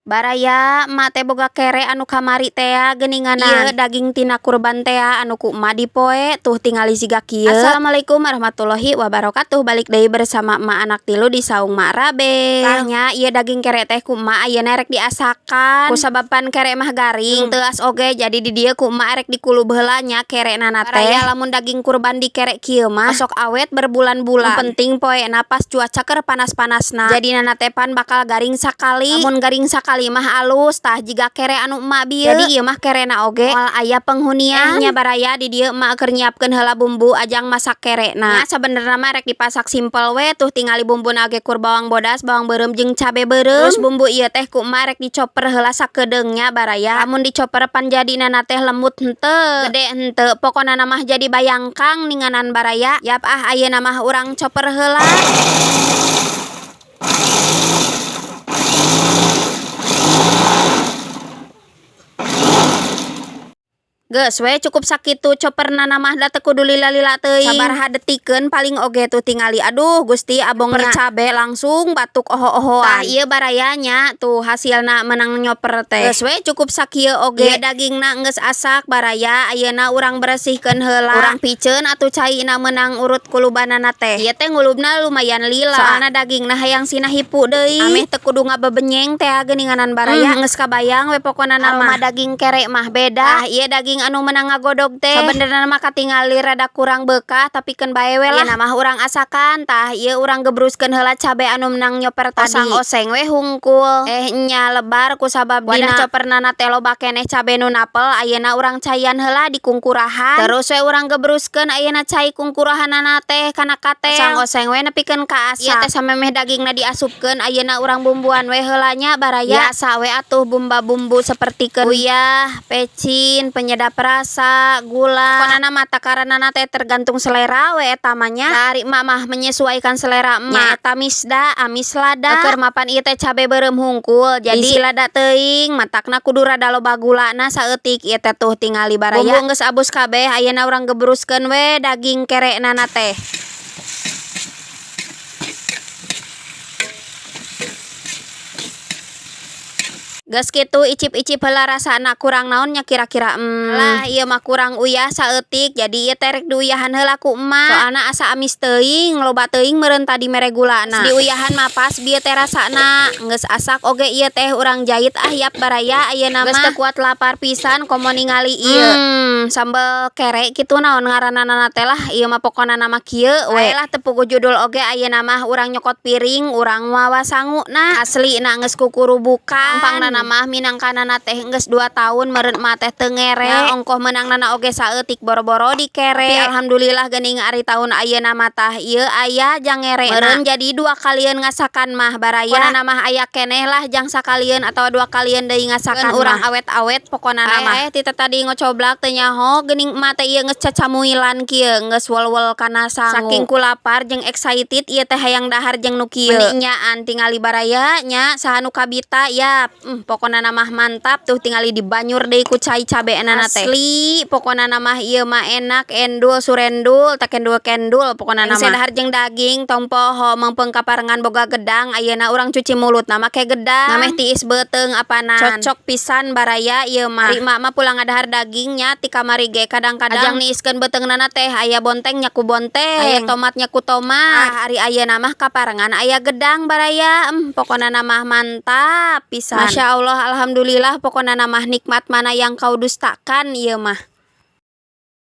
Baraya emak teh boga kere anu kamari tea geuninganan. Ieu daging tina kurban tea anu ku emak dipoe tuh tingali siga kieu. Assalamualaikum warahmatullahi wabarakatuh. Balik deui bersama emak anak tilu di saung Mak Rabel. Tah nya ieu daging kere teh ku emak ayeuna rek diasakan. Kusabab pan kere mah garing teuas oge, jadi di dieu ku emak rek dikulub heula nya kerena teh. Baraya, lamun daging kurban dikere kieu mah sok awet berbulan-bulan. Nu penting poena pas cuaca keur panas-panasna. Jadina teh pan bakal garing sakali. Lamun garing sakali mah alus, tah jiga kere anu emak bieu. Jadi ieu mah kerena oge moal aya penghunian. Nya baraya, di dieu emak keur nyiapkeun heula bumbu ajang masak kerena. Nya sabenerna mah rek dipasak simpel we, tuh tingali bumbuna ge kur bawang bodas, bawang beureum jeung cabe beureum. Terus bumbu ieu teh ku emak rek dicoper heula sakedeung nya, baraya. Lamun dicoper pan jadina teh lembut henteu, gede henteu, pokona mah jadi bayangkang ninganan, baraya. Yap ah, ayeuna mah urang coper heula. Geus we, cukup sakitu coperna mah, da teu kudu lila-lila teuing. Sabaraha detikeun paling oge, tuh tingali, aduh Gusti, abongna cabe langsung batuk oho-ohoan. Tah ieu, baraya nya, tuh hasilna menang nyoper teh. Geus we, cukup sakieu oge. Ieu dagingna geus asak, baraya, ayeuna urang beresihkeun heula. Urang piceun atuh caina meunang urut kulubanana teh. Ieu teh ngulubna lumayan lila. Soalna dagingna hayang sina hipu deui. Ameh teu kudu ngabebenyeng teh geuninganan, baraya. Geus kabayang we pokona mah daging kere mah beda. Tah ieu daging anu menang ngagodog teh. Sabenerna mah katingali rada kurang beukah, tapi keun bae we lah. Ayeuna mah urang asakan. Tah ieu urang gebruskeun heula cabe anu menang nyoper tadi. Oseng-oseng we hungkul. Eh nya, lebar kusabab dina coperna teh loba keneh cabe nu napel. Ayeuna urang caian heula di kungkurahan. Terus we urang gebruskeun ayeuna cai kungkurahanana teh kana katel. Oseng-oseng we nepikeun ka asak. Ieu teh samemeh dagingna diasupkeun, ayeuna urang bumbuan we heula nya, baraya. Biasa we atuh bumba-bumbu sapertikeun uyah, pecin, penyedap rasa, gula. Pokona mah takaranana teh tergantung selera we eta mah nya. Ari emak mah menyesuaikan selera emak. Nyaeta misda, amis lada. Keur mapan ieu teh cabe beureum hungkul. Jadi lada teuing matakna kudu rada loba gulana saeutik ieu teh, tuh tingali, baraya. Bumbu geus abus kabeh, ayeuna urang gebruskeun we daging kerenana teh. Geus kitu icip-icip heula rasana kurang naon nya kira-kira. Lah, ieu mah kurang uyah saeutik, jadi ieu teh rek diuyahan heula ku emak. Soalna asa amis teuing, loba teuing meureun tadi mere gulana. Diuyahan mah pas bieu teh rasana. Geus asak oge ieu teh, urang jait ah. Yap baraya, ayeuna mah geus teu kuat lapar pisan komo ningali ieu. Sambel kere kitu naon ngaranna teh lah, ieu mah pokona mah kieu we. Lah, teu puguh judul oge, ayeuna mah urang nyokot piring, urang mawa sanguna. Aslina geus kukurubukan. Pangna mah minangkanana teh geus 2 tahun meureun emak teh teu ngere. Nya ongkoh meunangnana oge saeutik, boro-boro dikere. Tapi alhamdulillah geuning ari taun ayeuna mah tah ieu aya jang ngere. Meureun jadi dua kalieun ngasakan mah, baraya. Pokona mah aya keneh lah jang sakalieun atawa dua kalieun deui ngasakan. Urang awet-awet pokona mah. Eh, ti tadi ngocoblak teu nyaho geuning emak teh ieu geus cacamuilan kieu, geus wel-wel kana sangu. Saking ku lapar jeung excited ieu teh hayang dahar jeung nu kieu. Meuni nyaan tingali, baraya nya, saha nu kabita yap. Pokona mah mantap, tuh tingali dibanyur deui ku cai cabenana teh. Asli pokona mah ieu mah enak endul surendul tak kendul kendul pokona mah. Dahar jeung daging, tong poho meungpeung kaparengan boga gedang. Ayeuna urang cuci mulutna make gedang. Ngameh tiis beuteung apanan. Cocok pisan, baraya, ieu mah. Ari emak mah pulang ngadahar daging nya ti kamari ge kadang-kadang ajang niiskeun beuteungnana teh aya bonteng nya ku bonteng, aya tomat nya ku tomat. Ah, ari ayeuna mah kaparengan aya gedang, baraya. Pokona mah mantap pisan. Masya Allah, alhamdulillah, pokona mah nikmat mana yang kau dustakan ieu mah.